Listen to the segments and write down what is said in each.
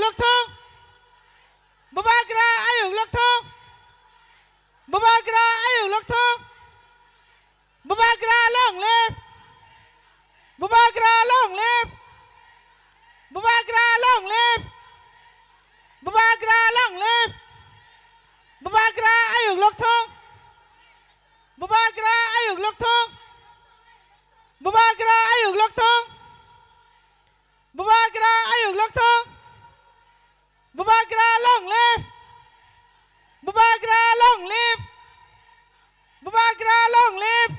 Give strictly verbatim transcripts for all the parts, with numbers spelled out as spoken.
lokthong. Bubagra ayuk lokthong. Bubagra ayuk lokthong. Bubagra long live. Bubagra long live. Bubagra long live. Bubagra long live. Bubagra ayuk lokthong. Bubagra ayuk lokthong. Bubagra ayuk lokthong. Bubagra ayuk lokthong. Bubagra long live. Bubagra long live. Bubagra long live.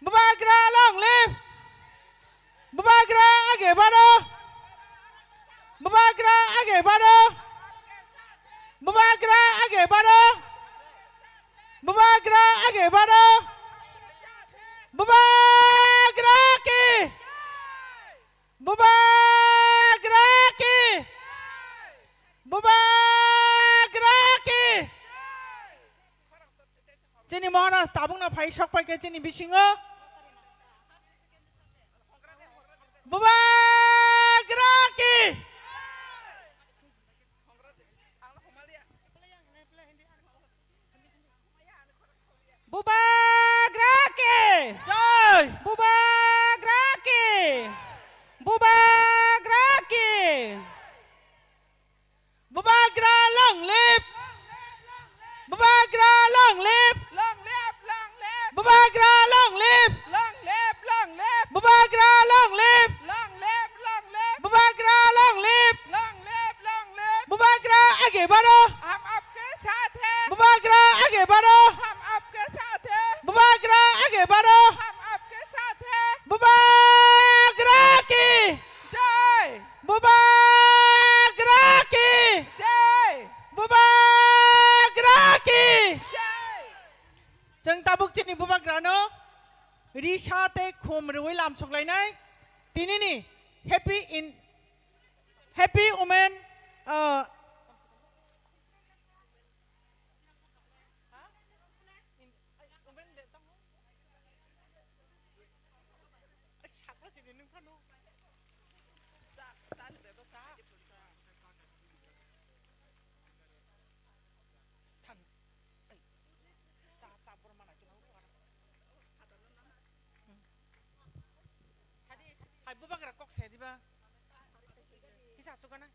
Bubagra long live. Bubagra age baro. Bubagra age baro. Bubagra age baro. Bubagra age baro. Bubagra ki. Bubagra ki. Bubagra ki. Chini Maharaj tabukno phai sok pai khe chini bisingo. Bubagra ki. Bubagra ki. Jai. Bubagra ki. Bubagra ki. Bubagra long live. Bubagra long live. Long live, long live. Bubagra long live. Long live, long live. Bubagra long live. Long live, long live. Bubagra long live. Long live, long live. Bubagra age baro. हम आपके साथ हैं। Bubagra age baro. हम आपके साथ हैं। Bubagra age baro. हम आपके साथ हैं। Bubagra ki. Jai. Bubagra ki. Jai. Bubagra ki. Jai. Chwng tabuk chini bubagrano risa tei khum rwui lamsoklainai tinini Happy in, Happy Women, uh, Hai bubagra kok se diba? Kisa asuk gana?